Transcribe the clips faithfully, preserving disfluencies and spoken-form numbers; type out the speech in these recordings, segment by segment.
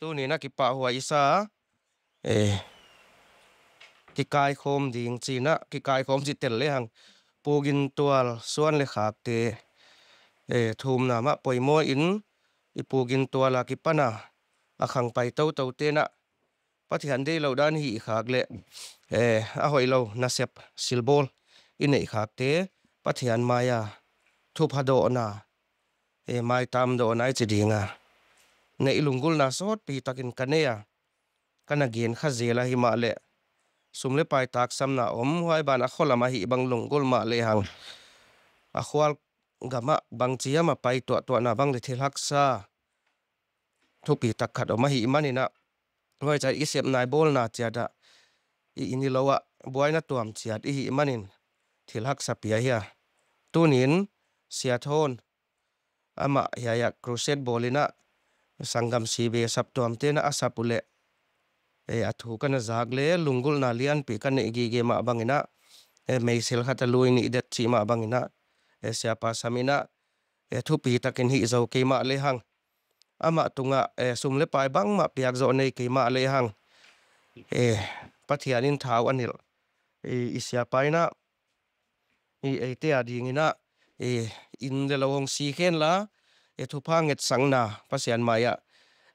Tuni-in a kipahhuai i sa, eh, kikaikhawm ding ci-in a, kikaikhawm ci tel lehang, Pu Gin Tual suan le khakte, eh, thumna mah poimaw in, i Pu Gin Tual a kipan a, a khang pai totote in a, Pathian deih loh dan hih khak leh, eh, a hoih lo nasep silbawl i neih khakte, Pathian mai-a thupha dawhna, eh, maitam dawhna i ci ding a, neih lunggulhna sawtpi takin ka nei a, ka na gen kha zel ahih mah leh, sum le pai taksamna om, huai ban a khua lam ahih bang lunggulh mah lehang, a khual gamah bangci hiam a pai tuahtuahna bang le thil haksa thupi tak khat om ahih manin a, huai ciang i sepna i bawlna ciat ah, i inn i lo ah buaina tuam ciat i hih manin thil haksa pia hi a. Tuni-in Sia Thawn amah hiai ah crusade bawl in a, sanggam sibe saptuamte in a a sap uh leh, eh, a thu ka na zak leh lunggulhna lianpi ka neih gige mah bangin a, eh, meisel khat a lui nih det cih mah bangin a, eh, Siapa Sam in a, eh, thupi takin hih zo kei mah lehang, amah tungah, eh, sum le pai bangmah piak zawh nei kei mah lehang, eh, Pathian in thau a nilh, eh, i siapa in a, i eite a dingin a, eh, inn le lo hong si khen la, eh, thupha ngetsakna Pasian mai-ah,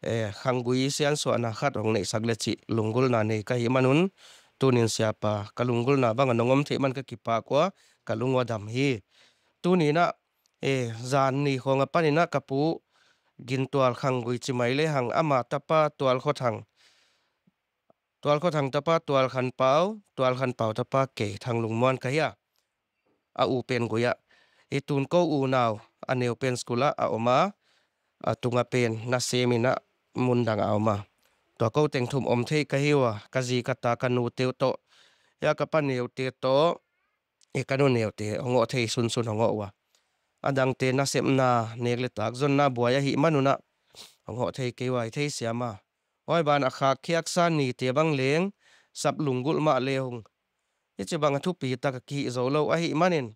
eh, khanggui siansuahna khat hong neihsak le cih lunggulhna nei ka hih manun, tuni-in Siapa ka lunggulhna bang a nong om theih man ka kipak ua, ka lung ua dam hi. Tuni-in a, eh, zan ni khawng a panin a ka pu Gin Tual khanggui ci mai lehang, ama tapa Tual Khua Thang, Tual Khua Thang tapa Tual Khan Pau, Tual Khan Pau tapa kei Thang Lung Muan ka hi a, a u pen gui ah, i tun ko unau a neu pen school ah a om a, a tung a pen nasem in a mun dang a om a, tua ko teng thum om thei ka hi ua, ka zi ka ta ka nute uh tawh, hiai ka pa neute tawh, eh, ka nu neute hong awh thei sunsun hong awh ua. A dangte nasepna, nek le tak zonna buai ahih manun a, hong awh thei kei ua, i thei siam a. Huai ban a khak khiaksa nite bang leng sap lunggulh mah le hong, hici bang a thupi tak a kihih zo lo ahih manin,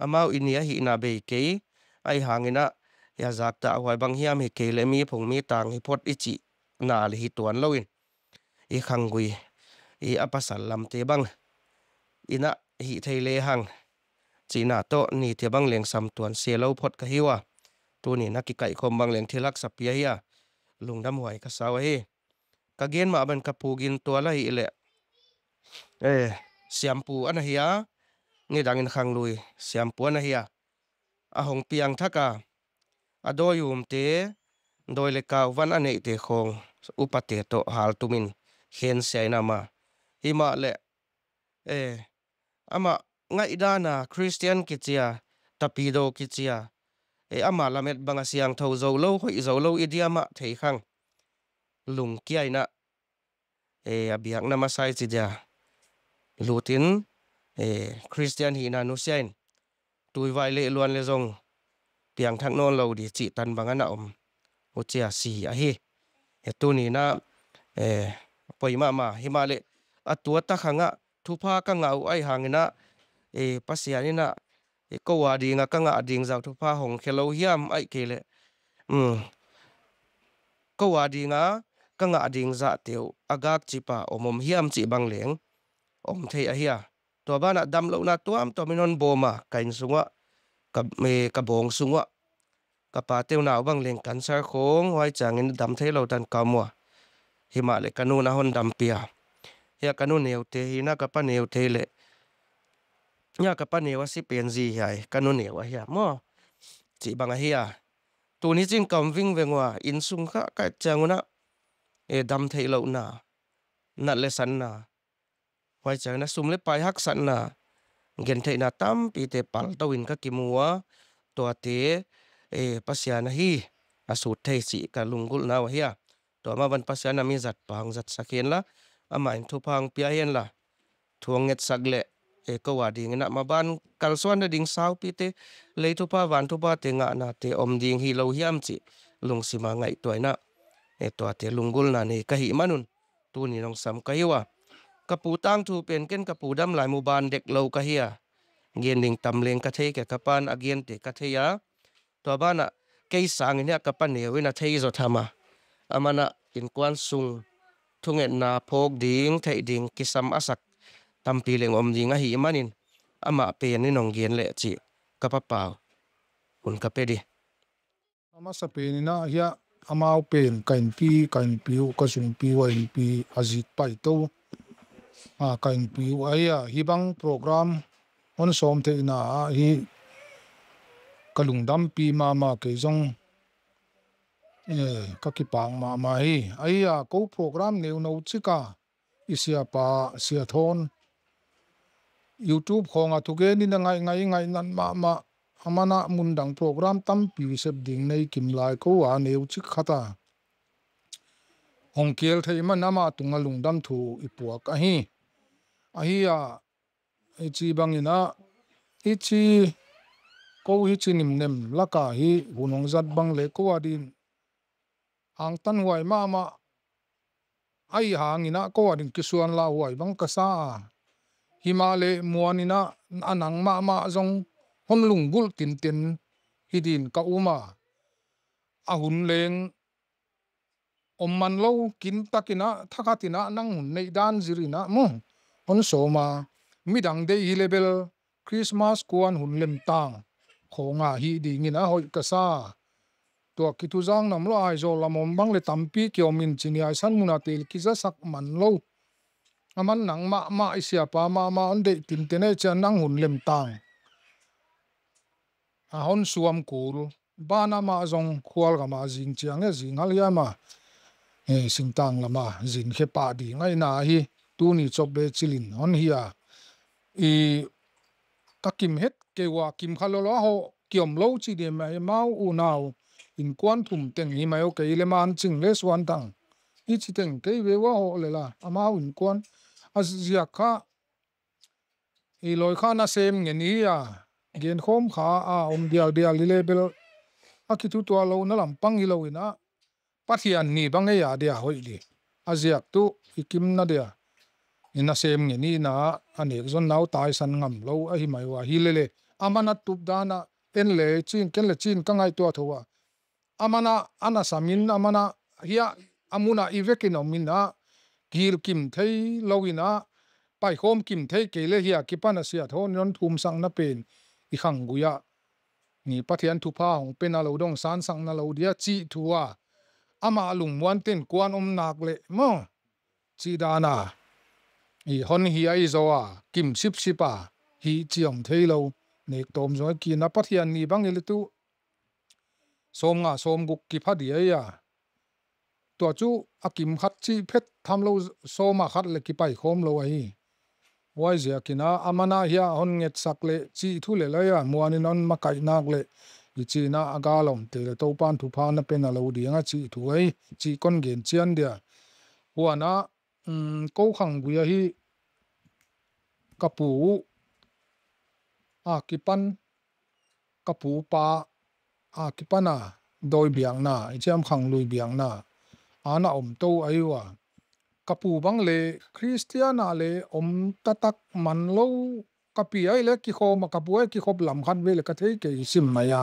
amau i ni ahihna bei kei, ahih hangin a, i a zakta huai bang hiam hi kei leh mi phung mi tang hi phot i cihna le hi tuan lo in, i khanggui, i a pasal lamte bang in a hih thei lehang cihna tawh nite bang leng sam tuan se lo phot ka hi ua. Tuni-in a kikaihkhawm bang leng thil haksa pia hi a, lungdam huai ka sa uh ahi. Ka gen mah bang ka pu Gin Tual ahih leh, eh, siampu a na hi a, nidangin khanglui siampu a na hi a, a hong piangthak a, a dawi umte, dawi le kau van a neihte khawng upate tawh haltumin khensia in a om a. Hih mah leh, eh, amah ngaihdan a Khristian kici a, Tapidaw kici a, eh, ama lamet bang a siangtho zo lo, hoih zo lo i diam a thei khang, lungkia in a, eh, a biakna masa i ci dia lutin, eh, Khristian hihna nusia in, tuivai leh luan le zong piangthak nawn lo di cih tan bang a na om uh ci a si ahi. Eh, tuni-in a, eh, poi mahmah, hih mah leh a tuate khang ah thupha ka ngah uh ahih hangin a, eh, Pasian in a, eh, ko a ding a ka ngah ding zah thupha hong khia lo hiam, ahih kei leh, um, ko a ding a ka ngah ding zahte uh a gakcip a om om hiam cih bang leng om thei ahi a. Tua ban ah damlouhna tuamtuam in hon bawm a, ka inn sung uah, ka, eh, ka bawng sung uah, ka pate uh nau bang leng cancer khawng, huai ciangin dam thei lo tan ka om ua. Hih mah leh ka nu'n a hon dampih a. Hiai ka nu neute hi in a, ka pa neute leh, hiai ka pa neu a si pen zi hiai ka nu neu ahi a maw, cih bang ahi a. Tuni ciang ka om vingveng ua, inn sung kha ka et ciangun a, eh, dam theihlouhna, nat le sanna, huai ciangin a sum le pai haksatna, gentheihna tampite paltou in ka kimu ua. Tuate, eh, Pasian ahi a sut thei cih ka lunggulhna uh ahi a. Tua mah bang Pasian in a mi zatpa hong zatsak hen la, amah in thupha hong pia hen la, thu hong ngetsak leh, eh, ko a dingin a maban kalsuan nading saupite, lei thupha van thuphate ngahnate om ding hi lo hiam cih lungsim a ngaihtuah in a, eh, tuate lunggulhna nei ka hih manun tuni-in hong sam ka hi ua. Ka pu tangthu pen ken ka pu dam lai mu ban dek lo ka hi a, gen ding tam leng ka thei kei, ka pa'n a gente ka thei a. Tua ban ah kei sangin hiai ka pa neu in a thei zaw tham a, aman a, innkuan sung thungetna phawk ding, theih ding kisam a sak tampi leng om ding ahih manin, amah pen in hong gen leh cih ka papau hun ka pe dih. A masa pen in ah hiah amau pen ka innpi, ka innpi uh, ka zungpi uh, a innpi a zik paito. A, ka innpi uh ahi a, hih bang program hon sawm theihna ah hi ka lungdampi mahmah, kei zong, eh, ka kipak mahmah hi. Ahi a, ko program neuno cik a i siapa Sia Thawn YouTube khawng a thugen in a ngaih, ngaih, ngaih nat mahmah, a man ah mundang program tampi sep ding nei kim lai, ko a neu cik khat a hong kial theih man amah tungah lungdam thu i puak ahi. Ahi a, i ci bangin ah, i ci, ko hi ci nimnem lak a hi hun hong zat bang le ko a din hangtanhuai mahmah ahi hangin ah ko a din kisuan lauhuai bang ka sa a. Himah le muan in ah a nang mahmah zong hon lunggulh tinten hi din ka um a. A hun leng om man lo, kintakin ah, thakhatin ah nang hun neih dan zir in ah mu hon sawm a. Midang deih hi le bel Christmas kuan hun lemtang khawng a hih dingin a hoih ka sa. Tua kituzang nam lo, Aizawl lam om bang le tampi kiom in ci ni, Aisan mun a tel kizasak man lo. A man nang mahmah, i siapa mahmah hon deih tinten ei cian nang hun lemtang a hon suam kul. Banah mah zong khualgam a zing ciang e, zing hal hiam a, eh, singtang lam a zin khe pah ding ahi na hi. Tuni cop le cilin hon hi a, i ka kim het kei uh a, kim kha lo lo a hawh kiom lo ci dih mai, amau unau innkuan thum teng hi mai uh, kei le Mancing le Suantang hi ci teng kei ve uh a hawh le la, amau innkuan a ziak kha i lawi kha nasem ngen hi a, genkhawm kha a om dialdial hi le bel a kithutuah lohna lampang hi lo in ah, Pathian ni bang ei a dia hoih dih. A ziak tuh i kimna dia i nasem ngen hi na, a nek zonna uh taisan ngam lo ahi mai uh a, hi le le a man a tup dan ah en le cin, ken le cin ka ngaihtuah tho a. A man ah a na sam in, a man ah hiah a mun ah i vekin om in ah, kihil kim thei lo in ah, paikhawm kim thei kei le hiah kipan a Sia Thawn in hon thumsakna pen i khanggui ah ni Pathian thupha hong pe na lo dong, sansak na lo dia cih thu a, amah lungmuan ten kuan om nak leh maw, cih dan a i hon hi ahi zaw a, kim sipsip a, hi ci om thei lo. Nek tawm zong a kina, Pathian ni bang hi le tuh sawmnga sawmguk kipha dih ahi a. Tua cu a kim khat cih phet tham lo, sawma khat le kipaikhawm lo ahi. Huai ziakin ah a man ah hiah hon ngetsak le cih thu le lai a, muan in hon makaih nak le i ci in ah a gal a omte le Topan thupha na pe na lo ding a cih thu ahi, cih kon gen cian dia. Huan ah, um, ko khanggui ahi ka pu uh a kipan, ka pu pa a kipan a dawi biakna, i ciam khanglui biakna a na om to ahi uh a. Ka pu bang le Khristian a le om taktak man lo, ka pi ahi le kikhawm a, ka pu ahi kikhop lam khat ve le ka thei kei, sim mai a.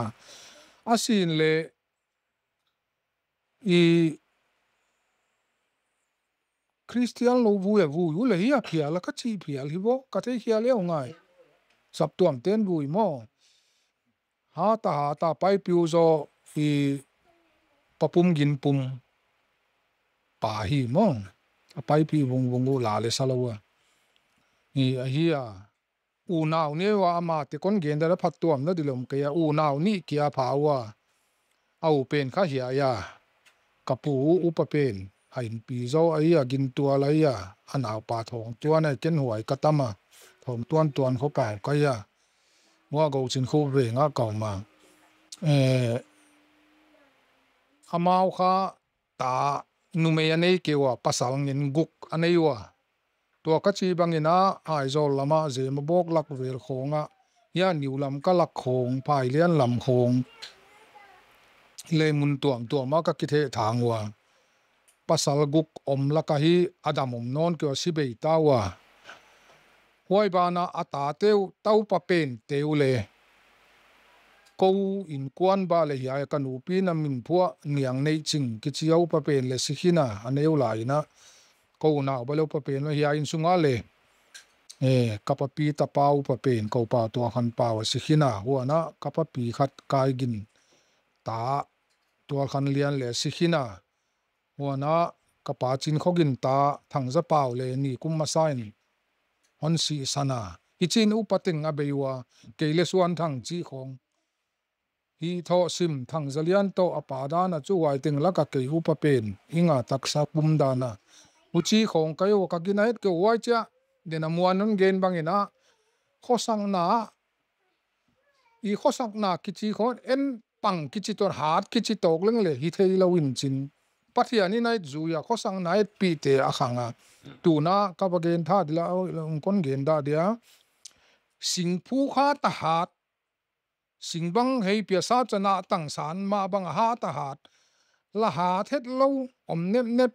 A sin le i Khristian lo vui a vui uh le hi a phial a ka cih phial hi vaw, ka thei khial e uh ngai. Saptuam ten vui maw? Hata hata paipiu zaw i papum ginpum pa hi maw? A paipi vungvung uh la le sa lo a. I ahi a, unau ni uh a, amate kon gen dan a phattuam na dih lom kei a, unau nih kia pha uh a. A u pen kha hiah a, ka pu uh upa pen a innpi zaw ahi a, gintual ahi a, a naupa Thawngtuan ahi, ken huai ka tam a, Thawngtuan tuan khuapau ka hi a. Hua Go Cin Khup vengah ka om a. Eh, amau kha ta numei a nei kei uh a, pasal ngen guk a nei uh a. Tua ka ci bangin ah Aizawl lamah Zemabawk lak vel khawngah, hiah Niu Lamka lak khawng, Phailian lam khawng, leimun tuamtuamah ka kithehthang uh a. Pasal guk om lakah hi a dam om nawn kei uh a, si bei ta uh a. Huai banah a tate uh, taupa pente uh le ko innkuan bah le hiai ka nupi na min phuah Niang Neih Cing kici a upa pen le si khin a, a neu lai in ah ko unau bah le upa pen uh hiai inn sungah le eh, ka papi tapa upa pen ko pau Tual Khan Pau a si khin a, huan ah ka papi khat Kai Gin ta Tual Khan Lian le si khin a, huan ah ka pa Cin Kho Gin ta Thang Za Pau le ni kum masa in hon sihsan a, hi ci in upa teng a bei uh a, kei le Suan Thang cih khawng hi thawh sim Thang Za Lian tawh a pa dan a cu huai teng lak a kei upa pen i nga taksa pum dan a, huci khawng kai uh a, ka gina het kei uh. Huai ciah den a muan non gen bangin ah khosakna ah i khosakna kici khawng en pang kici tawh hat kici tawk leng le hi thei lo in cin, Pathian in a et zui a khosakna etpihte a khang a, tuna ka va gen tha dila ong kon gen dah dia, singphuk hat a hat, sing bang hei piasa cana tangsan mah bang a hat a hat, la hat het lo, om nepnep,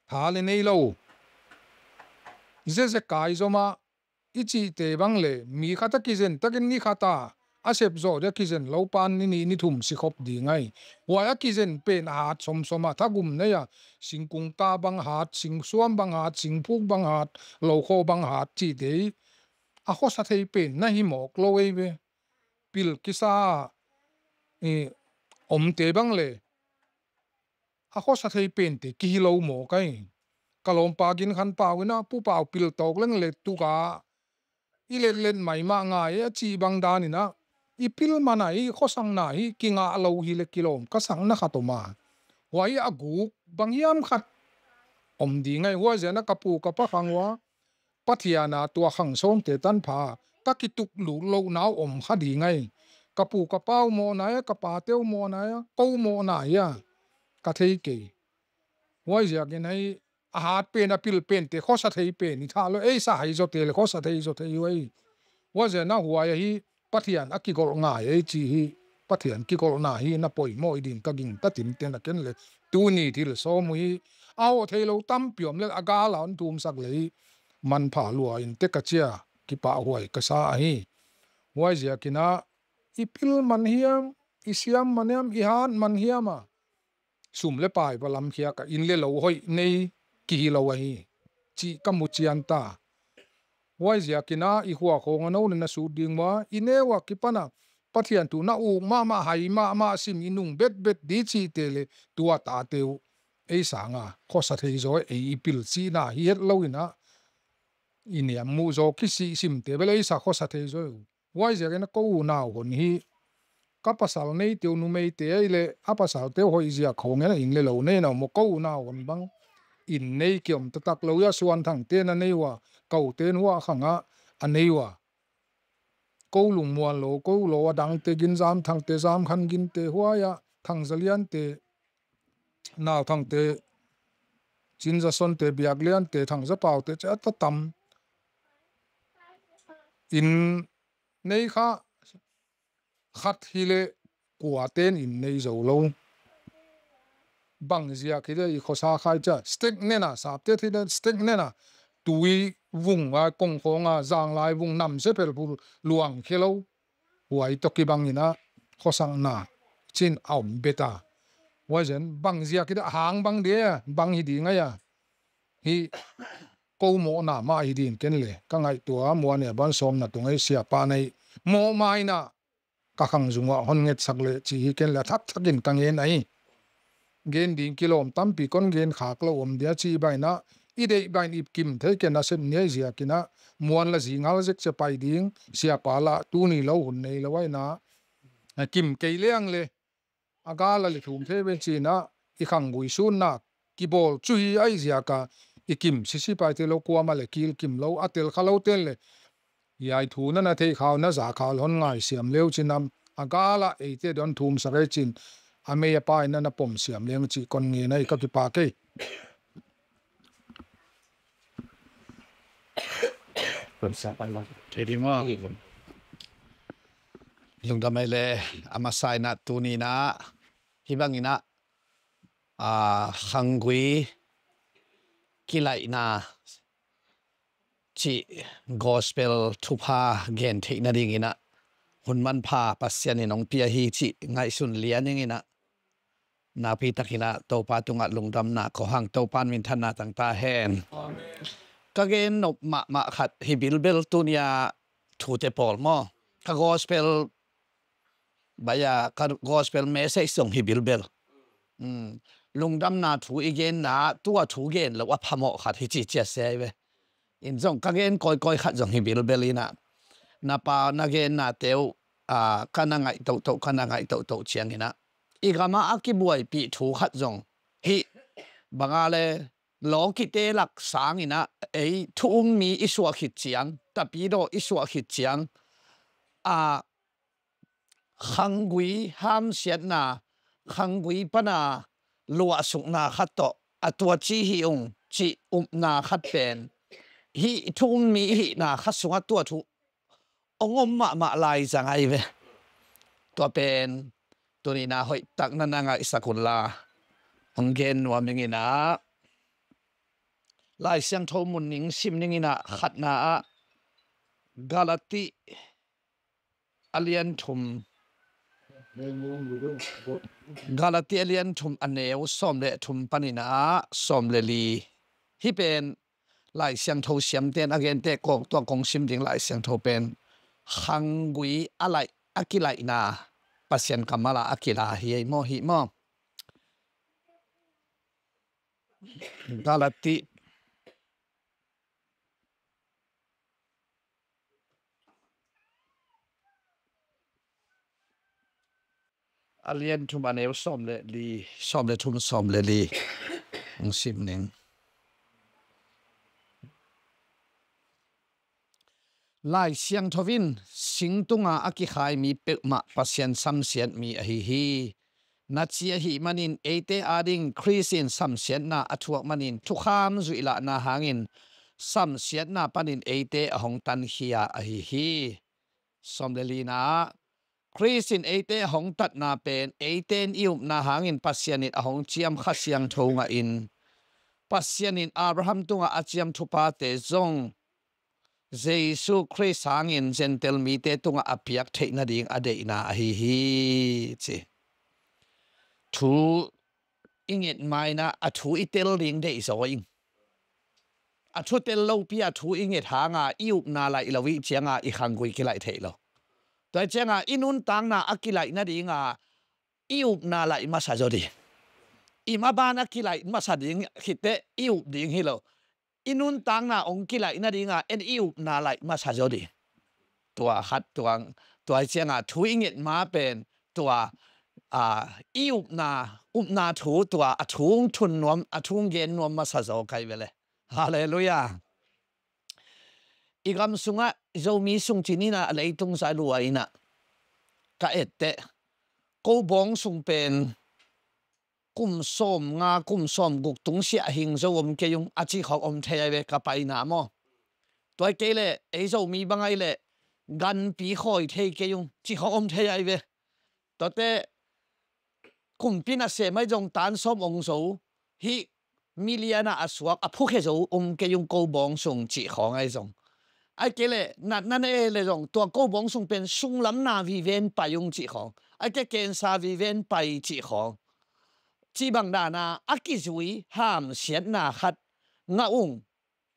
tha le nei lo, zeze kai zomah i cihte bang le mi khat a kizen takin ni khat a a sep zawh dia kizen lo pan ni nih ni thum si khop ding ai. Huai a kizen pen a hat somsom a, thagum nei a, singkung ta bang hat, singsuam bang hat, singphuk bang hat, lokhaw bang hat cihte i a khosa thei pen na hi mawk lo ei ve. Pil kisa a i omte bang le a khosa thei pente kihi lo mawk ai. Ka lawmpa Gin Khan Pau in ah Pu Pau pil tawk leng le tuk a i letlet maimah ngai a cih bang dan in ah i pil man a i khosakna hi kingah lo hi le kilawm ka sakna khat om a, huai a guk bang hiam khat om ding ai. Huai ziak in ah ka pu ka pa khang uh a Pathian a tua khang sawmte tanpha ka kituk lut lohna uh om kha ding ai. Ka pu ka pa uh mawhna ia, ka pate uh mawhna ia, ko uh mawhna ia ka thei kei. Huai ziakin hei a hat pen a pil pente khosa thei pen i thah lo ei sa hai zawte le khosa thei zaw thei uh ei. Huai ziak in ah huai ahi Pathian a kigolh ngai ei ci hi. Pathian kigolhna hi na poimawh i din ka gingta tinten a ken le tuni thil sawm uh hi. A hawh thei lo tampi om le a gal a hon thumsak le hi manpha lua in te ka cia kipahhuai ka sa ahi. Huai ziakin ah i pil man hiam, i siam man hiam, i hat man hiam a sum le pai va lamkhiak a inn le lo hoih nei kihi lo ahi cih ka mu cian ta. Huai ziakin ah i khua khawng a no le na sut ding uh a, i neu a kipan a Pathian thu na uk mahmah, hai mahmah, sim i nung betbet di cihte le tua tate uh ei sang a khosa thei zaw ei i pil cihna hi het lo in ah i niam muh zaw kisih simte bel ei sa khosa thei zaw uh. Huai ziakin ah ko unau hon hi. Ka pasal neite uh numeite ei le a pasalte uh hoih ziak khawng en a inn le lo nei na om uh, ko unau hon bang inn nei kiom taktak lo ia Suan Thangte na nei uh a, kote nuah khang ah a nei uh a, ko lungmuan lo ko lo a dangte Gin Zam Thangte, Zam Khan Ginte huai ah Thang Za Liante, Nau Thangte, Cin Za Sonte, Biak Liante, Thang Za Paute ci a ta tam. Inn nei kha khat hi le kuaten inn nei zo lo. Bang ziak hi le i khosa khai cia stek nena sapte hi le stek nena tui vung a kong khawng a zanglai vung namse phelphul luang khe lo. Huai tawh kibang in ah khosakna cin a om bet a. Huai zen bang ziak hi le a hang bang dia bang hi ding ai a hi. Ko mawhna mah hi din ken le ka ngaihtuah a, muan e a ban sawmna tung ei siapa nei mawh ma in ah ka khang zung ah hon ngetsak le ci hi ken le a thakthak in ka ngen ai. Gen ding kilawm tampi kon gen khak lo om dia ci bain ah i deih bain ip kim thei ken a sep niai ziakin ah muan la zinghal zek cia pai ding siapa lah tuni lo hun nei lo ai na. A kim kei leng le a gal a le thum thei ve cin ah i khanggui sunna kibawl cu hi ai ziak a i kim sisi paite lo kuamah le kil kim lo a tel kha lo ten le i ai thu na na theih khau na za khau hon ngai siam leu cin am a gal ah eite don thumsak ei cin a mei a pai na na pom siam leng cih kon ngen ai ka kipak ei. Lungdam ei le a masa in ah tuni in ah hi bangin ah a khanggui kilaihna cih gospel thupha gen theih nadingin ah hun manpha Pasian in hong pia hi cih ngaihsun lian ing in ah, nakpi takin ah Topa tungah lungdamna ko hang, Topa in minthanna tang ta hen. Ka gen nop mahmah khat hi bilbel, tuni-a thute pawl maw, ka gospel, baya, ka gospel message zong hi bilbel. Mm. Lungdamna thu i genna, tua thu gen lo a phamawh khat hi ci ciat se ai ve. In zong ka gen kawikawi khat zong hi bilbel in ah, na pa na gennate uh, ah, ka na ngaih tohtoh, ka na ngaih tohtoh ciangin ah, i gamah a kibuaipih thu khat zong hih banga le, lawkite lak sangin ah, ei thu um mi i suah khit ciang, tapidaw i suah khit ciang, ah, khanggui hamsiatna, khanggui pana luahsukna khat tawh a tua ci hi ung cih upna khat pen, hih thu um mi i hihna khat sungah tua thu hong om mahmah lai zang ai ve. Tua pen tuni-in ah hoihtak na na ngaihsak un la, hong gen nuam ing in ah, Lai Siangtho mun ning sim ning in ah, khatna ah Galati a lian thum, Galati a lian thum a neu sawm le thum panin ah sawm le li. Hih pen Lai Siangtho siamte'n a gente kong, tua kong sim ding Lai Siangtho pen khanggui a laih, a kilaihna, Pasian kammal ah a kila hi ei maw, hih maw. Galati a lian thum a neu sawm le li, sawm le thum, sawm le li. Hong sim ning. Lai Siangtho in, sing tunga a kikhai mi peuhmah Pasian samsiat mi ahi hi. Na ci ahih manin eite ading Khrist in samsiatna a thuak manin thukham zuihlahna hangin samsiatna panin eite a hong tankhia ahi hi. Sawm le lina ah, Khrist in eite a hong tatna pen eite in i upna hangin Pasian in a hong ciam Kha Siangtho ngahin, Pasian in Abraham tungah a ciam thuphate zong Jesu Khrist hangin Gentail mite tungah a piak theih nading a deihna ahi hi, ci. Thu i nget ma-in ah a thu i tel ding deih zaw ing. A thu tel lopi a thu i nget hanga i upna laih lo i hih cianga i khanggui kilaih theih lo. Tua i hih cianga i nuntakna a kilaih nadinga i upna laih masa zaw ding. I maban a kilaih masa ding khit teh i up ding hi lo. I nuntakna hong kilaih nadinga en i upna laih masa zaw ding. Tua khat tuang, tua i hih cianga thu i nget ma pen tua, a, i upna, upna thu tua a thu hong thun nuam, a thu hong gen nuam masa zaw kai ve le. Halleluiah. I gam sungah Zomi sung ci-in ah a leitung zai lua in ah ka et teh, ko bawng sung pen kum sawm nga, kum sawm guk tungsiah a hing zo om kei ung a cih khawng om thei ai ve, ka paina maw. Tua hi kei leh ei Zomi bang ai leh ganpi khawi thei kei ung cih khawng om thei ai ve. Tuate kumpi nasem ai zong tan sawm hong zo, hih milian ah a suak a phukhia zo om kei ung ko bawng sung cih khawng ai zong. Ai kei leh natna nei leh zong tua ko bawng sung pen sunglam na viven pai ung cih khawng. Ai kei leh cancer viven pai cih khawng. Cih bang dana a kizui hamsiatna khat ngah ung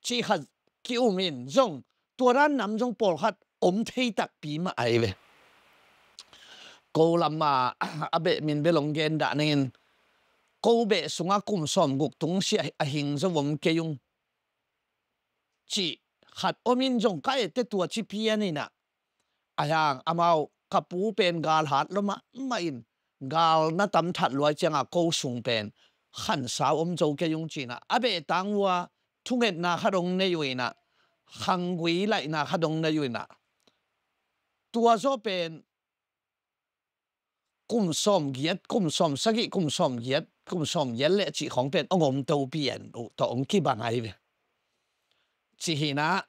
cih khat ki-um in zong tua dan nam zong pawlkhat om thei takpi mah ai ve. Ko lamah a beh min bel hong gen dah ningin, ko beh sungah kum sawm guk tungsiah a hing zo om kei ung cih khat om in zong ka et teh tua ci pian in ah, a hiang amau ka pu pen gal hat lua mahmah in, gal na tam that lua i hih cianga ko sung pen khansau om zo kei ung ci-in ah, a behtang uh ah thungetna khat hong nei uh in ah, khanggui laihna khat hong nei uh in ah, tua zaw pen kum sawm giat, kum sawm sagih, kum sawm giat, kum sawm giat le cih khawng pen hong om to pian uh tawh hong kibang ai ve. Cih hi in ah,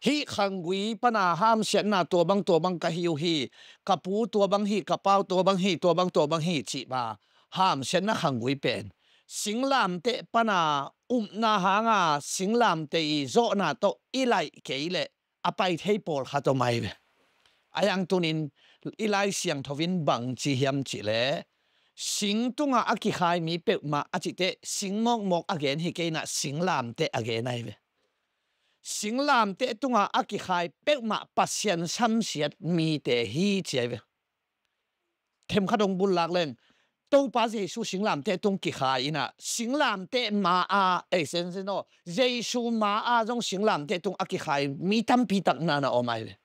hih khanggui pana hamsiatna tua bang tua bang ka hi uh hi, ka pu tua bang hi, ka pau tua bang hi, tua bang tua bang hi cih bang hamsiatna khanggui pen singlamteh pana upna hanga singlamteh i zawhna tawh i laih kei leh a pai thei pawlkhat om ai ve. A yang tunin i Lai Siangtho in bang ci hiam cih leh, sing tungah a kikhai mi peuhmah a cih teh sing mawkmawk a gen hi kei inah singlamteh a gen ahi ve. Singlamteh tungah a kikhai peuhmah Pasian samsiat mite hi ci ahi ve. Themkhat hong bul lak leng, Topa Jesu singlamteh tung kikhai inah singlamteh ma-a, ei, sen sen aw, Jesu ma-a zong singlamteh tung a kikhai mi tampi tak na na om ahi ve.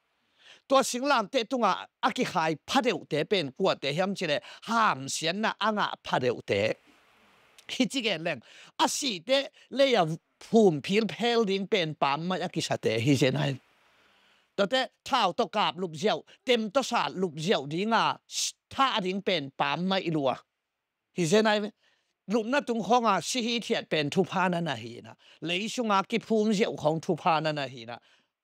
Tua singlamteh tungah a kikhai phadeuhte pen kuate hiam cih leh hamsiatna a ngah phadeuhte. Hi ci gen leng, a sih teh lei-a phumphil phel ding pen pammaih a kisate hi zen ahi. Tuate thau tawh kap lup ziau, tem tawh sat lup ziau dinga thah ding pen pammaih lua hi zen ahi ve. Lupna tung khawnga si hithiat pen thupha na na hi inah, lei sunga kiphum ziau khawng thupha na na hi inah,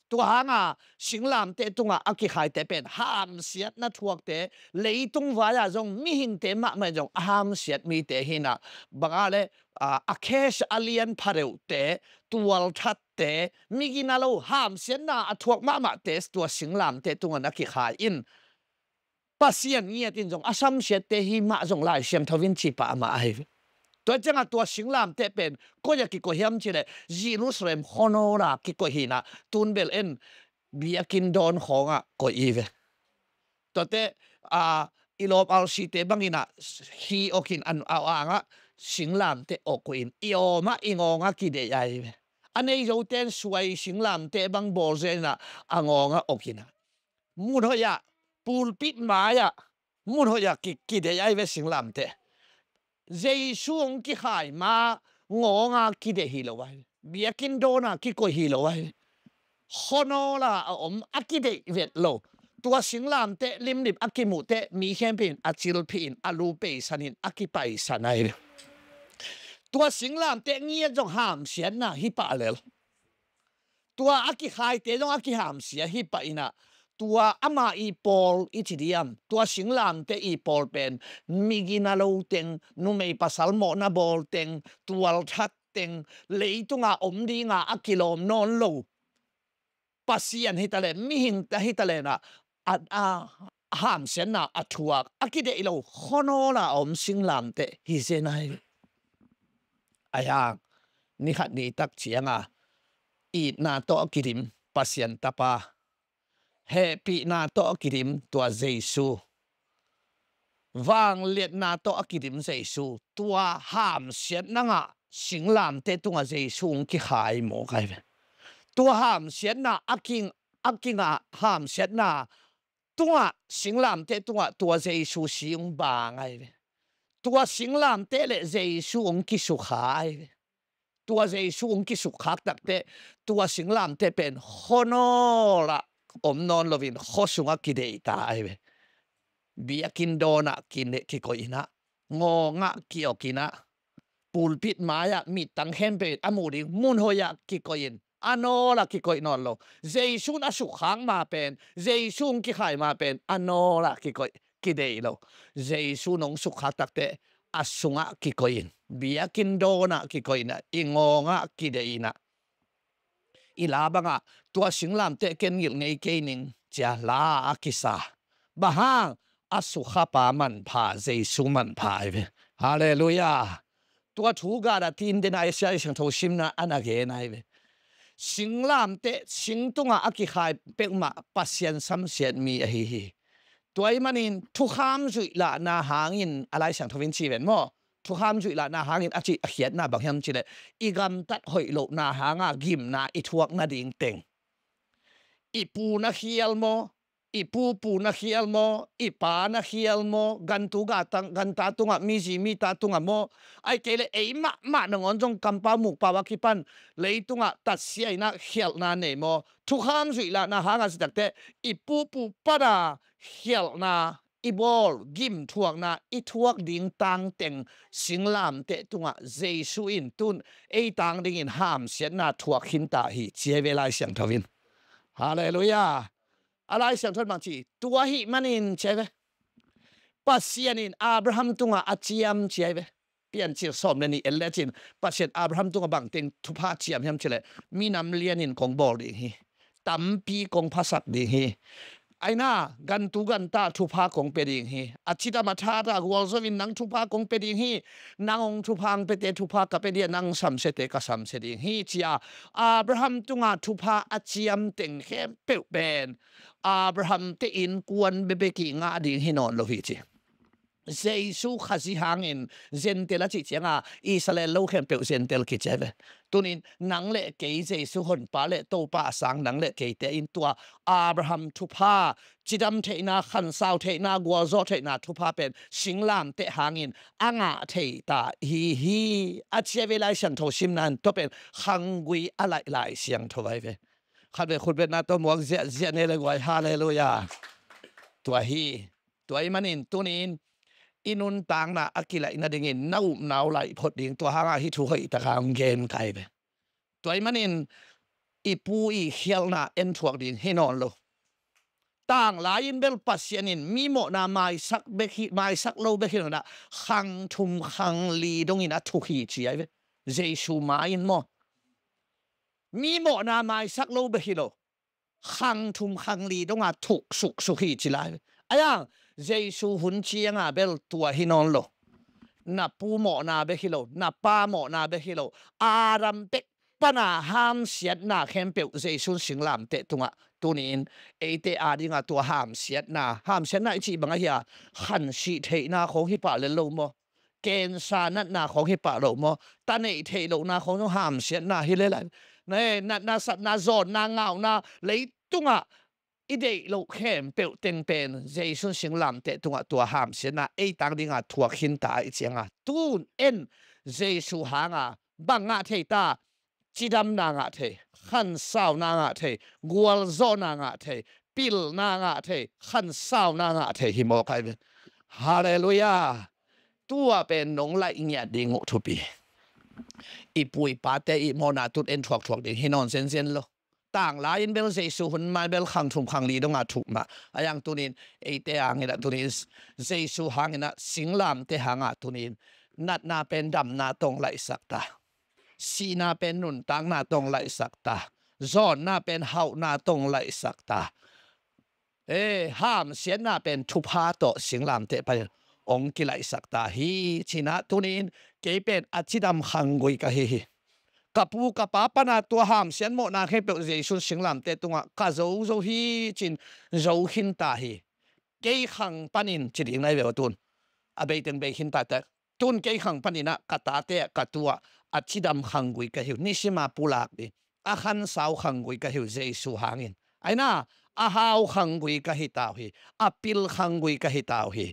tua hanga singlamteh tungah a kikhaite pen hamsiatna thuakte, leitung vai-ah zong mihingte mahmah in zong a hamsiat mite hi inah, bang a leh, a, a case a lian phadeuhte, tualthatte, migina lo hamsiatna a thuak mahmahte tua singlamteh tungah na kikhai in Pasian ngiat in zong a samsiatte hi mah zong Lai Siangtho in ci pah mah ahi ve. Tua ciangah tua singlamteh pen koi-ah kikoih hiam cih leh Jerusalem khuanawl-a kikoih hi inah, tun bel en biakinn dawn khawngah koih hi ve. Tuate, a, i lawm alsite bang inah hi awk in, an, a, angah singlamteh awk koih in i awmah i ngawngah kideih ahi ve. A nei zote in suai singlamteh bang bawl zen inah a ngawngah awk inah, mun hoih-ah, pulpit mai-ah, mun hoih-ah ki, kideih ahi ve singlamteh. Jesu hong kikhai ma ngawngah kideih hi lo ahi ve. Biakinn dawnah kikoih hi lo ahi ve. Khuanawl-a a om a kideih vet lo. Tua singlamteh limlim a kimuh teh mi khempeuh in a cilphih in, a lu peisan in a kipaisan ahi ve. Tua singlamteh ngiat zong hamsiatna hi pah lel. Tua a kikhaite zong a kihamsia hi pah inah, tua ama i pawl i ci diam, tua singlamteh i pawl pen migina lo teng, numei pasal mawhna bawl teng, tualthat teng, leitunga om dinga a kilawm nawn lo Pasian hi taleh, mihingte hi taleh inah, a, a, hamsiatna a thuak, a kideih lo, khuanawl-a a om singlamteh hi zen ahi ve. A yang, ni khat ni tak cianga itna tawh a kidim Pasian Tapa, hehpihna tawh a kidim tua Jesu, vangliatna tawh a kidim Jesu, tua hamsiatna ngah singlamteh tungah Jesu hong kikhai mawk ahi ve. Tua hamsiatna a king, a kingah hamsiatna tungah, singlamteh tungah tua Jesu si hong bang ahi ve. Tua singlamteh le Jesu hong kisukha ahi ve. Tua Jesu hong kisukkhak takteh, tua singlamteh pen khuanawl-ah om nawn loin khua sungah kideihta ahi ve. Biakinn dawnah kine, kikoih inah, ngawngah ki-awk inah, pulpit mai-ah mittang khempeuh in a muh ding mun hoih-ah kikoih in, a nawl-ah kikoih nawn lo. Jesu in a sukkhak ma pen, Jesu hong kikhai ma pen a nawl-ah kikoih, kideih lo. Jesu in hong sukkhak takteh a sungah kikoih in, biakinn dawnah kikoih inah, i ngawngah kideih inah, i la bangah, tua singlamteh ken ngilh ngei kei ning ci-a la a kisa. Bang hang? A sukhapa manpha, Jesu manpha ahi ve. Halleluiah. Tua thu Galati in den a Isaiah siangtho simna a na gen ahi ve. Singlamteh, sing tungah a kikhai peuhmah Pasian samsiat mi ahi hi. Tua ahih manin thukham zuih lahna hangin, a Lai Siangtho in ci ven maw, thukham zuih lahna hangin a cih a khiatna bang hiam cih leh, i gamtat hoih lohna hanga gimna i thuak nading teng, i pu na khial maw, i pupu na khial maw, i pa na khial maw, gantu gatang, ganta tungah, mizi mita tungah maw, ahih kei leh ei mahmah nangawn zong kampau mukpau a kipan leitungah tatsia inah khialhna nei maw, thukham zuih lahna hanga cih takteh, i pupu pana khialhna i bawl, gimthuakna i thuak ding tangteng singlamteh tungah Jesu in tun ei tang dingin hamsiatna thuak khinta hi ci ahi ve Lai Siangtho in. Halleluiah. A Lai Siangtho in bang ci, tua ahih manin ci ahi ve. Pasian in Abraham tungah a ciam ci ahi ve. Piancil sawm le nih en lecin, Pasian Abraham tungah bangteng thupha ciam hiam cih leh, minam lianin kong bawl ding hi. Tampi kong phasak ding hi. Aina, gantu ganta thupha kong pia ding hi. A cidam a that a gualzo in nang thupha kong pia ding hi. Nang hong thupha hong piate thupha ka pia ding a, nang samsiate ka samsia ding hi, ci-a Abraham tunga thupha a ciamteng khempeuh pen Abraham te innkuan bekbek i ngah ding hi nawn lo hi ci. Jesu Khazih hangin Gentile a cih cianga Israel lo khempeuh Gentile kici ve. Tunin nang le kei Jesu Honpa le Topa a sang nang le keite in tua Abraham thupha, cidam theihna, khansau theihna, gualzawh theihna thupha pen singlamteh hangin a ngah thei ta hi hi. A cia ve Lai Siangtho simna in tua pen khanggui a laih Lai Siangtho ai ve. Khat ve khutbetna tawh muak ziahziah ne le guai, halleluiah. Tua hi. Tua ahih manin tunin i nuntakna a kilaih nadingin na upna uh laih phot ding, tua hangah hih thu hoih taka hong gen kai ve. Tua ahih manin i pu i khialhna en thuak ding hi nawn lo. Tanglai in bel Pasian in mi mawhna maisak bek hi, maisak lo bek hi lo in ah, khang thum khang li dongin a thuk hi ci ai ve. Jesu ma-in maw? Mi mawhna maisak lo bek hi lo, khang thum khang li donga thuk suksuk hi ci lai. Ahi hang Jesu hun cianga bel tua hi nawn lo. Na pu mawhna bek hi lo, na pa mawhna bek hi lo, Adam pek pana hamsiatna khempeuh Jesu singlamteh tungah tunin eite adinga tua hamsiatna, hamsiatna i cih bang ahi a, khansih theihna khawng hi pah lel lo maw? Cancer natna khawng hi pah lo maw? Ta neih theih lohna khawng zong hamsiatna hi lel lai. Na, natna, satna, zawnna, ngauna, leitungah i deih loh khempeuh teng pen Jesu singlamteh tungah tua hamsiatna ei tang dinga thuak khin ta i cianga, tun en Jesu hanga bang ngah thei ta? Cidamna ngah thei, khansauna ngah thei, gualzawhna ngah thei, pilna ngah thei, khansauna ngah thei hi mawk ai ve. Halleluiah. Tua pen nong laih ngiat ding uh thupi. I pu i pate i mawhna tun en thuakthuak ding hi nawn zenzen lo. Tanglai in bel Jesu hun mai bel khang thum khang li donga thuk mah. Ahi hang tunin eite hangin ah tunin Jesu hangin ah singlamteh hangah tunin natna pen damna tawh hong laihsak ta. Sihna pen nuntakna tawh hong laihsak ta. Zawnna pen hauhna tawh hong laihsak ta. E, hamsiatna pen thupha tawh singlamteh pan hong kilaihsak ta hi. Ci-in ah tunin kei pen a cidam khanggui ka hi hi. Ka pu ka pa pana tua hamsiat mawhna khempeuh Jesu singlamteh tungah ka zo zo hi ci-in zo khin ta hi. Kei khang panin ci ding nai ve aw tun. A bei teng bei khin ta teh. Tun kei khang panin ah ka tate ah ka tu ah a cidam khanggui ka hi uh. Nisima pulak ding a khansau khanggui ka hi uh Jesu hangin. Aina, a hau khanggui ka hi ta uh hi. A pil khanggui ka hi ta uh hi.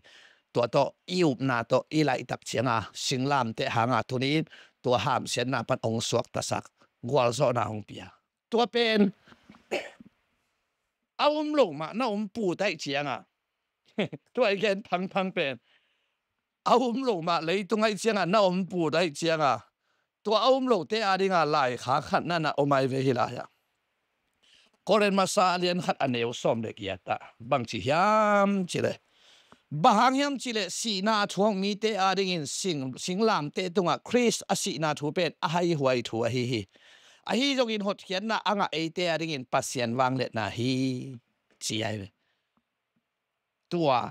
Tua tawh i upna tawh i laihtak cianga singlamteh hanga tunin tua hamsiatna pan hong suaktasak, gualzawhna hong pia. Tua pen a um lo mah na om put ahih cianga, tua i gen phangphang pen a um lo mah leitung ahih cianga na om put ahih cianga, tua a um lote adinga laikhak khat na na om ai ve hi lai-ah. Korin masa a lian khat a neu sawm le giat ah bangci hiam cileh, bang hang hiam cileh sihna a thuak mite adingin sing, singlamteh tungah Khrist a sihna thu pen a haihuai thu ahi hi. Ahi zongin hotkhiatna a ngah eite adingin Pasian vangliatna hi ci ai ve. Tua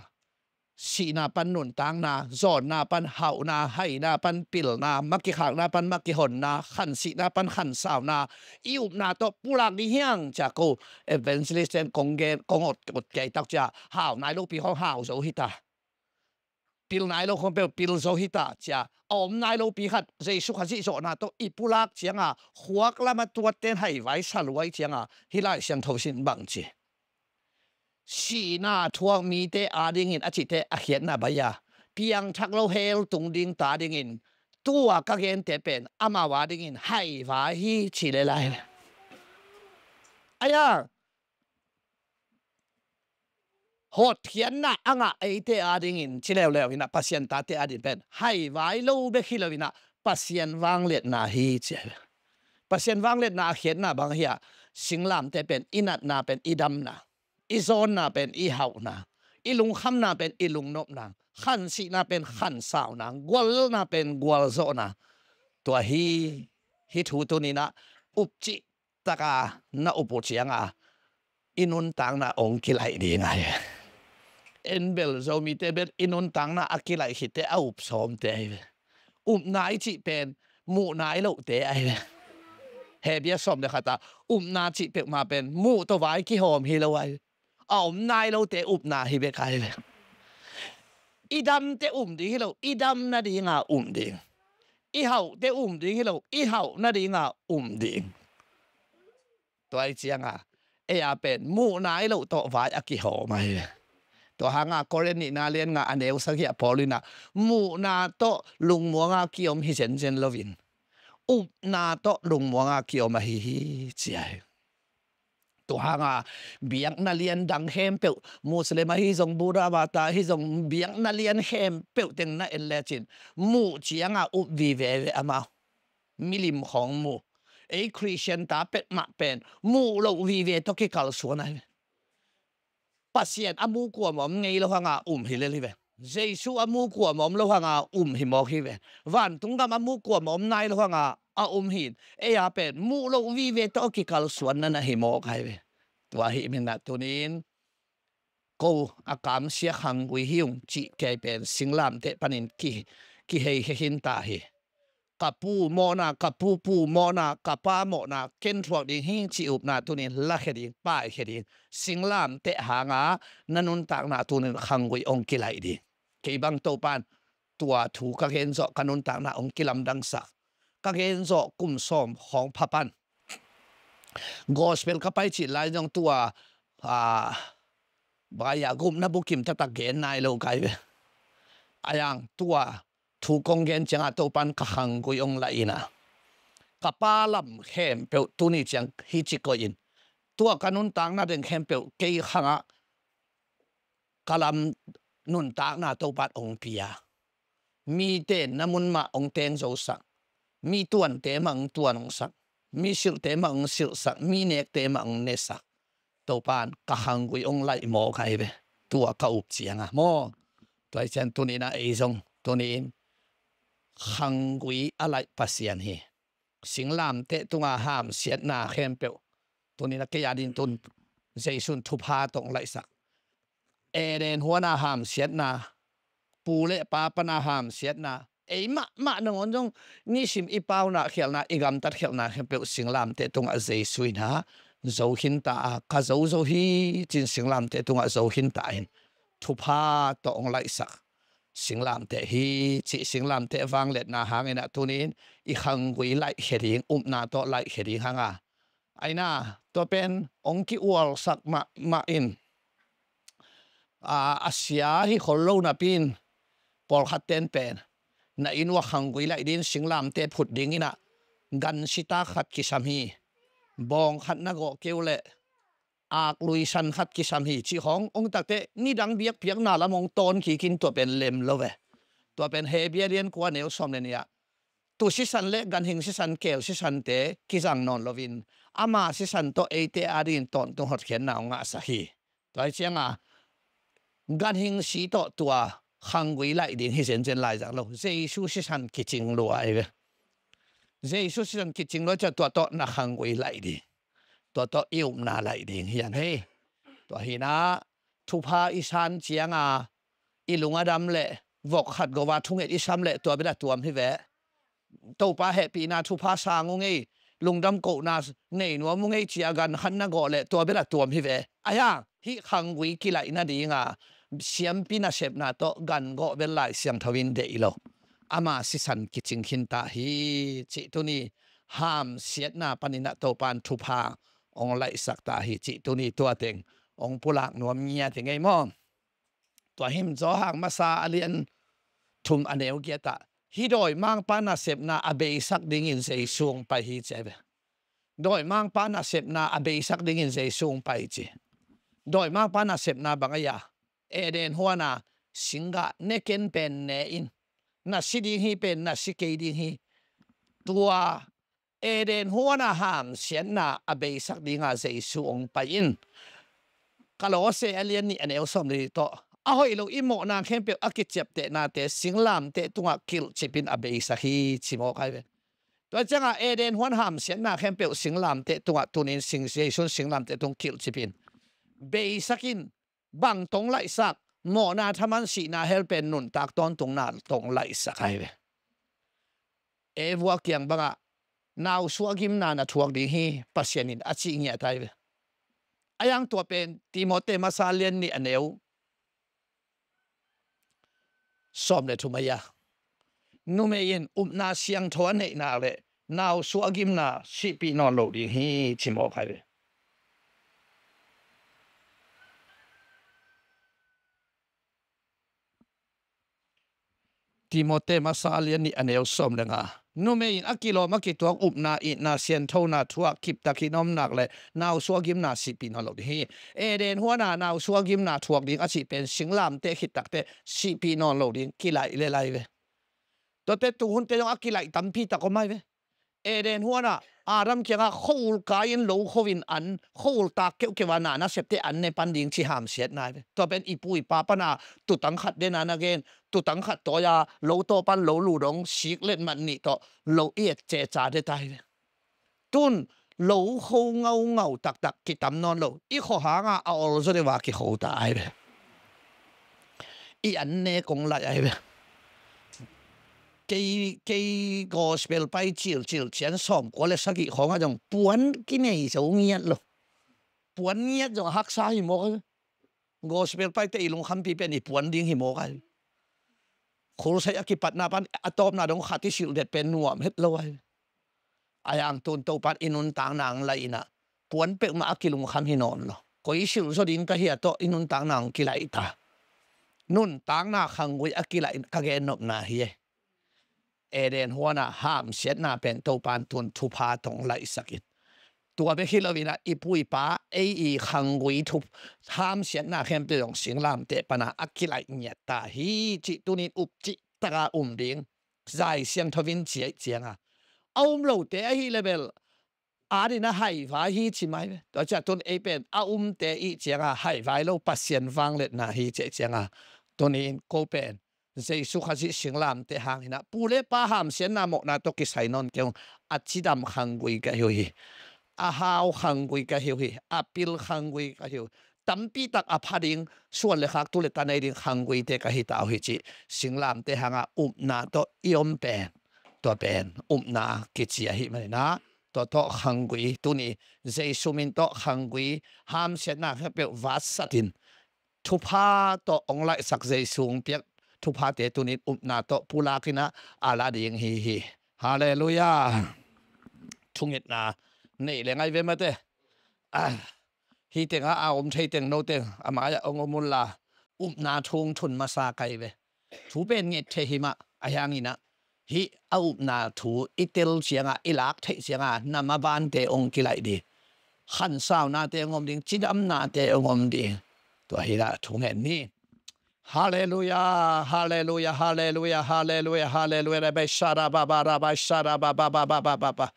sihna pan nuntakna, zawnna pan hauhna, haina pan pilna, makikhakna pan makihonna, khansihna pan khansauna, i upna tawh pulak ding hi hang cia ko evangelist ten kong gen, kong ot, ot kei tak cia, hau nai lopi khawng hau zo hi ta. Pil nai lo khawng peuh pil zo hi ta cia, a om nai lopi khat Jesu Khazih zawhna tawh i pulak cianga khuak lama tuat ten haivai saluai cianga hih Lai Siangtho sin bang ci. Sihna a thuak mite adingin a cihte a khiatna baih a, piangthak lo hell tung dingte adingin tua ka gente pen amau adingin haivai hi ci le lai. Ahi hang hotkhiatna a ngah eite adingin ci leuleu in ah Pasian tate ading pen haivai lo bek hi lo in ah Pasian vangliatna hi ci ai ve. Pasian vangliatna a khiatna bang hi a, singlamteh pen i natna pen i damna, i zawnna pen i hauhna, i lungkhamna pen i lungnopna, khansihna pen khansauna, gualna pen gualzawhna. Tua hi, hih thu tuni-in ah upcih taka na up uh cianga i nuntakna hong kilaih ding ahi ve. En bel Zomite bel i nuntakna a kilaih khit teh a up sawmte ahi ve. Upna i cih pen muhna i lohte ahi ve. Hebru sawm le khat ah upna cih peuhmah pen muh tawh vai kihawm hi lo ahi ve. A om nai lote upna hi bek ahi ve. I damte um ding hi lo, i dam nadinga um ding. I hauhte um ding hi lo, i hauh nadinga um ding. Tua hi cianga ei a pen muhna i loh tawh vai a kihawm ahi ve. Tua hanga Korin nihna lian nga a neu sagih ah Paul in ah muhna tawh lungmuanga kiom hi zenzen loin upna tawh lungmuanga kiom ahi hi ci ahi. Tua hanga biakna lian dang khempeuh, Muslim ahi zong, Buddha bata ahi zong, biakna lian khempeuh teng na en lecin muh cianga up vive ve amau. Milim khawng mu. Ei Khristian ta petmah pen muh loh vive tawh kikalsuan ahi ve. Pasian a mu kuamah om ngei lo hanga um hi lel hi ve. Jesu a mu kuamah om lo hanga um hi mawk hi ve. Vantung gam a mu kuamah om nai lo hanga a um hi in, ei a pen muh loh vive tawh kikalsuan na na hi mawk ahi ve. Tua hi min ah tunin ko a kamsia khanggui hi ung cih kei pen singlamteh panin ki, kihei khe khin ta hi. Ka pu mawhna, ka pupu mawhna, ka pa mawhna ken thuak ding hi cih upna tunin lakhia ding, paikhia ding. Singlamteh hanga na nuntakna tunin khanggui hong kilaih ding. Kei bang Topan tua thu ka gen zawh ka nuntakna hong kilamdangsak. Ka gen zawh kum sawm khawng pha pan gospel ka pai cih lai zong tua, a, baya gupna bukim taktak gen nai lo kai ve. A yang tua thu kong gen cianga Topan ka khanggui hong laih in ah ka pa lam khempeuh tuni ciang hi ci koih in tua ka nuntakna deng khempeuh kei khangah ka lam nuntakna Topan hong pia. Mite na mun mah hong teng zosak, mi tuante mah hong tuan hong sak, mi silhte mah hong silhsak, mi nekte mah hong nesak. Topan ka khanggui hong laih mawk ahi ve. Tua ka up cianga maw. Tua hi cian tunin ah ei zong tunin khanggui a laih Pasian hi. Singlamteh tunga hamsiatna khempeuh tunin ah kei a ding tun Jesu'n thupha tawh hong laihsak. Eden huana hamsiatna, pu le pa pana hamsiatna, ei mahmah nangawn zong nisim i pauna khialhna, i gamtat khialhna khempeuh singlamteh tungah Jesu in ah zo khin ta a, ka zo zo hi cin singlamteh tungah zo khin ta in thupha tawh hong laihsak singlamteh hi cih singlamteh vangliatna hangin ah tunin i khanggui laihkhia ding, upna tawh laihkhia ding hanga. Aina, tua pen hong ki-ualsak mahmah in, a, a sia hi khol lo napi in pawlkhat ten pen na inn uah khanggui laih ding, singlamteh phut ding in ah gan sitak khat kisam hi, bawng khat na gawh keu leh aklui san khat kisam hi cih khawng hong tak teh nidang biakpiakna lam hong tawn kik in tua pen lem lo ve. Tua pen Hebru lian kua neu sawm le nih ah tu sisan le ganhing sisan, keel sisante kizang nawn loin ama sisan tawh eite a dingin tawntung hotkhiatna hong ngahsak hi. Tua hi cianga ganhing si tawh tua khanggui laih ding hi zenzen lai zang lo. Jesu sisan kicing lua ahi ve. Jesu sisan kicing lua ciang tua tawh na khanggui laih ding, tua tawh i upna laih ding hi an hei. Tua hi in ah thupha i san cianga i lung a dam leh vok khat gova thunget i sam leh tua bel a tuam hi ve. Topa hehpihna thupha sang ung ei, lungdam kohna nei nuam ung ei cia gan khat na gawh leh tua bel a tuam hi ve. Ahi hang hih khanggui kilaih nadinga siampi nasepna tawh gan gawh bel Lai Siangtho in deih lo. Ama sisan kicing khin ta hi cih tuni hamsiatna panin ah Topan thupha hong laihsak ta hi cih tuni tua teng hong pulak nuam ngiat hi ngei maw. Tua hi in Johan masa a lian thum a neu giat ah hih dawimangpa nasepna a beisak dingin Jesu hong pai hi ci ahi ve. Dawimangpa nasepna a beisak dingin Jesu hong pai ci. Dawimangpa nasepna bang ahi a, Eden huana singgah ne ken pen ne in, na si ding hi pen na si kei ding hi. Tua Eden huana hamsiatna a beisak dinga Jesu hong pai in, Kolose a lian nih a neu sawm le li tawh a hoih lo i mawhna khempeuh a kiciaptehnate singlamteh tungah kilhcip in a beisak hi ci mawk ahi ve. Tua cianga Eden huan hamsiatna khempeuh singlamteh tungah tunin sing, Jesu'n singlamteh tung kilhcip in Beisak in, bang tawh hong laihsak? Mawhna thaman sihna hell pen nuntak tawntungna tawh hong laihsak ahi ve. Eva kiang bangah nausuah gimna na thuak ding hi Pasian in a cih ngiat ahi ve. A yang tua pen Timote masa lian nih a neu sawm le thum ahi a, numei in upna siangtho a neihnak le nausuah gimna sihpih nawn lo ding hi ci mawk ahi ve. Timote masa lian nih a neu sawm le nga. Numei in a kilawm a kituak upna, itna, sianthona thuak, kiptakin omnak le nausuah gimna sihpih nawn lo ding hi. Eden huana nausuah gimna thuak ding a cih pen singlamteh khit takteh sihpih nawn lo ding kilaih le lai ve. Tuate tuhunte zong a kilaih tampi tak om ahi ve. Eden huana Adam kiangah khuaul kai in lo khuain an, khuaul tak keuhkeuh a na nasepte an ne pan ding ci hamsiatna ahi ve. Tua pen i pu i pa pana tutang khat dena na gen, tutang khat tawi-a lo tawh pan lo lu dong sik letmat nih tawh lo i et ceca deta ahi ve. Tun lo kho ngaungau taktak kitam nawn lo. I khuahanga a ol zaw deuha kikho ta ahi ve. I an ne kong laih ahi ve. Kei, kei gospel pai cilcil cian sawmkua le sagih khawngah zong puan kinei zo ngiat lo. Puan ngiat zong a haksa hi mawk ahi ve. Gospel paite i lungkhampi pen i puan ding hi mawk ahi. Khulsai a kipatna pan a tawpna dong khat i silh det pen nuam het lo ahi. A yang tun Topan i nuntakna ang laih inah puan peuhmah a kilungkham hi nawn lo. Koi silh zaw ding ka hia tawh i nuntakna ang kilaih ta. Nuntakna khanggui a kilaih ka gennopna hi e. Eden huana hamsiatna pen Topan tun thupha tawh hong laihsak in. Tua bek hi loinah i pu i pa ei i khanggui thup hamsiatna khempeuh zong singlamteh pana a kilaih ngiat ta hi cih tunin up cih taka um ding. Zai siangtho in ciaih cianga a um lote ahi lebel adin a haivai hi ci mai ve. Tua ciah tun ei pen a umte ih cianga haivai lo Pasian vangliatna hi ciaih cianga tunin ko pen Jesu Khazih singlamteh hanginah pu le pa hamsiatna mawhna tawh kisai nawn kei ung. A cidam khanggui ka hi uh hi. A hau khanggui ka hi uh hi. A pil khanggui ka hi uh. Tampi tak a pha ding, suan le khak tu le ta nei ding khangguite ka hi ta uh hi cih singlamteh hanga upna tawh i om pen, tua pen upna kici ahih maninah tua tawh khanggui tuni Jesu min tawh khanggui hamsiatna khempeuh vatsatin thupha tawh hong laihsak Jesu hong piak thuphate tunin upna tawh pulakinah a la ding hi hi. Halleluiah. Thungetna nei le ngai ve mate. Ah, hih tengah a om thei teng no teng a mai-ah hong om unla upna thu hong thun masa kai ve. Thu pen nget thei hi mah a hianginah hih a upna thu i tel ciangah i lak theih ciangah na mabante hong kilaih ding. Khansaunate hong om ding, cidamnate hong om ding. Tua hinah thu ngen ni. Halleluiah, halleluiah, halleluiah, halleluiah, halleluiah. Rabbi shara baba, rabbi shara baba, baba, baba, baba.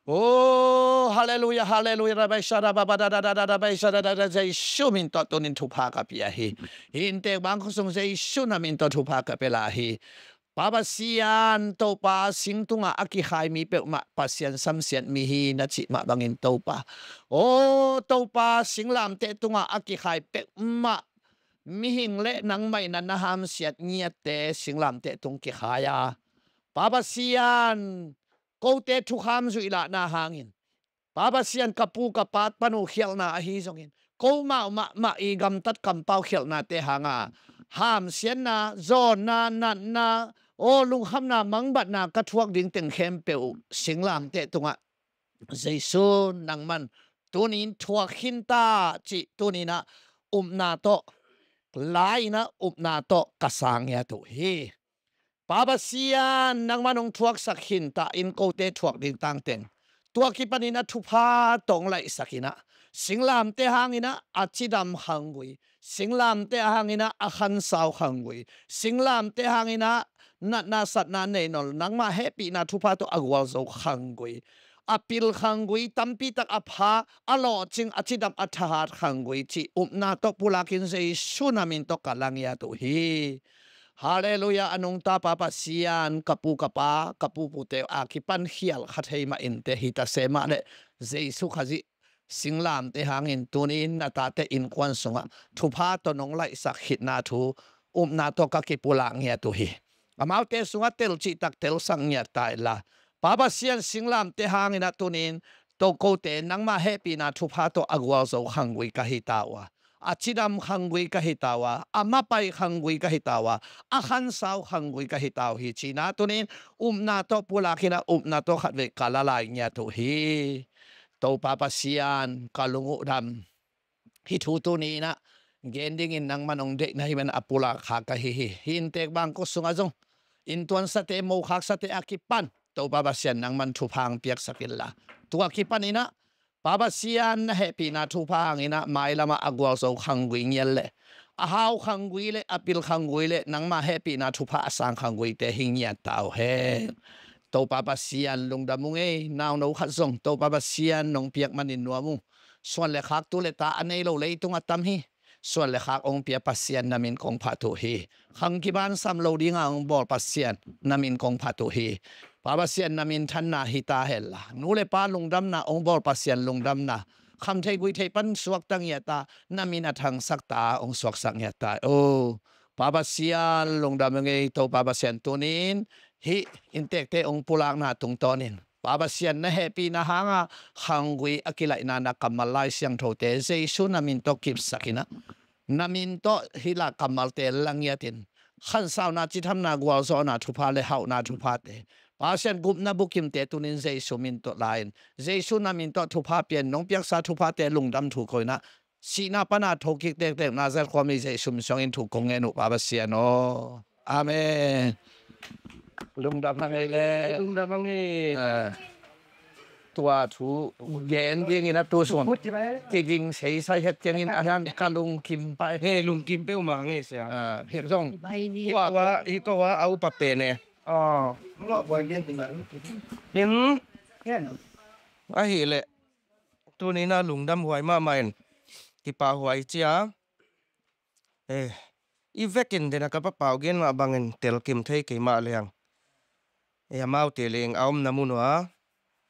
Oh, halleluiah, halleluiah, rabbi shara baba, da, da, da, da, rabbi shara, da, da, Jesu min tawh tunin thupha ka pia hi. Hih inntek bang khua sung Jesu na min tawh thupha ka pia lai hi. Pa Pasian, Topa singtungah a kikhai mi peuhmah Pasian samsiat mi hi na cih mah bangin Topa. Oh, Topa singlamteh tungah a kikhai peuhmah mihing le nangmah in na hamsiat ngiatte singlamteh tung kikhai a. Pa Pasian, kote thukham zuih lahna hangin, Pa Pasian, ka pu ka pa pan uh khialhna ahi zongin, ko mahmah mah i gamtat kampau khialhnate hanga hamsiatna, zawnna, natna, aw lungkhamna, mangbatna ka thuak ding teng khempeuh uh singlamteh tungah Jesu nangman tunin thuak khin ta cih tuninah upna tawh, lai-inah upna tawh ka sang ngiat uh hi. Pa Pasian, nangman hong thuaksak khin ta in kote thuak ding tangteng tua kipanin a thupha tawh hong laihsak inah singlamteh hanginah a cidam khanggui, singlamteh hanginah a khansau khanggui, singlamteh hanginah natna satna nei nawn lo nangmah hehpihna thupha tawh a gualzo khanggui, a pil khanggui, tampi tak a pha, a lawhcing, a cidam, a thahat khanggui cih upna tawh pulakin Jesu na min tawh ka la ngiat uh hi. Halleluiah. A nungta Pa Pasian, ka pu ka pa, ka pupute a kipan khial kha thei mah innte hi ta se mah leh Jesu Khazih singlamteh hangin tuni-in na tate innkuan sungah thupha tawh nong laihsak khitna thu upna tawh ka kipulak ngiat uh hi. Amaute sungah telcihtak telsak ngiat ta inla, Pa Pasian, singlamteh hangin ah tuni-in to kote nangmah hehpihna thupha tawh a gualzo khanggui ka hi ta uh a, a cidam khanggui ka hi ta uh a, a mapai khanggui ka hi ta uh a, a khansau khanggui ka hi ta uh hi, cihna tuni-in upna tawh pulak in ah upna tawh khatvei ka la lai ngiat uh hi. Topa Pasian, ka lung uh dam. Hih thu tuni-in ah gen dingin nangman hong deihna hih man a pulak kha ka hi hi. Hih inntek bangkua sungah zong inntuansate, mokhaksate a kipan Topa Pasian nangman thupha hong piaksak inla, tua kipan in ah Pa Pasian, na hehpihna thupha hangin ah mailam ah a gualzo khanggui ngiat leh, a hau khanggui leh, a pil khanggui leh, nangmah hehpihna thupha a sang khangguite hi ngiat ta uh hen. Topa Pasian, lungdam ung ei. Nauno khat zong Topa Pasian nong piak manin nuam ung. Suan le khak, tu le ta a nei lo leitung a tam hi. Suan le khak hong pia Pasian, na min kong phat uh hi. Khang kiban sam lo dinga hong bawl Pasian, na min kong phat uh hi. Pa Pasian, na minthanna hi ta hen la, nu le pa lungdamna hong bawl Pasian, lungdamna kham thei gui thei pan suakta ngiat a, na min a thangsak ta hong suaksak ngiat ta. O Pa Pasian, lungdam ung ei. Topa Pasian, tuni-in hih inntekte hong pulakna tungtawnin Pa Pasian, na hehpihna hanga khanggui a kilaihna na kammal Lai Siangthote Jesu na min tawh kipsak in ah, na min tawh hih la kammalte la ngiatin, khansauna, cithamna, gualzawhna thupha le hauhna thuphate, Pasian, gupna bukimte tuni-in Jesu min tawh la-in, Jesu na min tawh thupha pia-in, nong piaksa thuphate lungdam thu ko in ah, sihna pana thokik tektek Nazareth khuami Jesu min suangin thu kong ngen uh, Pa Pasian aw. Amen. Lungdam hang ei le. Lungdam hang ei. Eh, tua thu gen dingin a tu sung kiging seisai het ciangin a hiang ka lungkim pai. He, lungkim peuhmah hang ei sia. Eh, hi zong. Hi ko a, hi ko a, a upa pen e. Oh. Hin. Ahih leh tuni-in a lungdam huai mahmah in, kipahhuai cia. Eh, i vekin dena ka papau gen mah bangin telkim thei kei mah leng, eh, amaute leng a omna mun ua,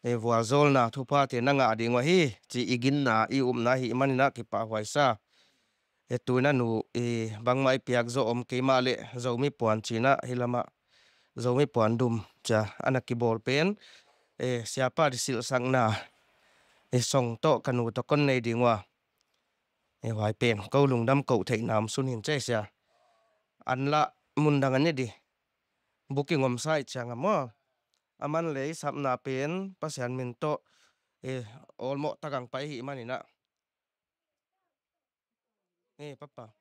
eh, vualzawlna thuphate na ngah ding uh ahi ci i ginna, i upna ahih manin ah kipahhuai sa. Eh, tu-in a nu, eh, bangmah i piak zawh om kei mah leh Zomi puan ci-in ah hih lamah Zomi puan dum cia a na kibawl pen, eh, siapa di silhsakna, eh, song tawh ka nu tawh kon nei ding uh a. Eh, huai pen ko lungdam koh theihna om sun hin, ci ei sia. An lah mundang a ni di, booking om sa ih ciang a maw, aman lei sapna pen Pasian min tawh, eh, awlmawh tak a hong pai ahih manin ah. Eh, papa.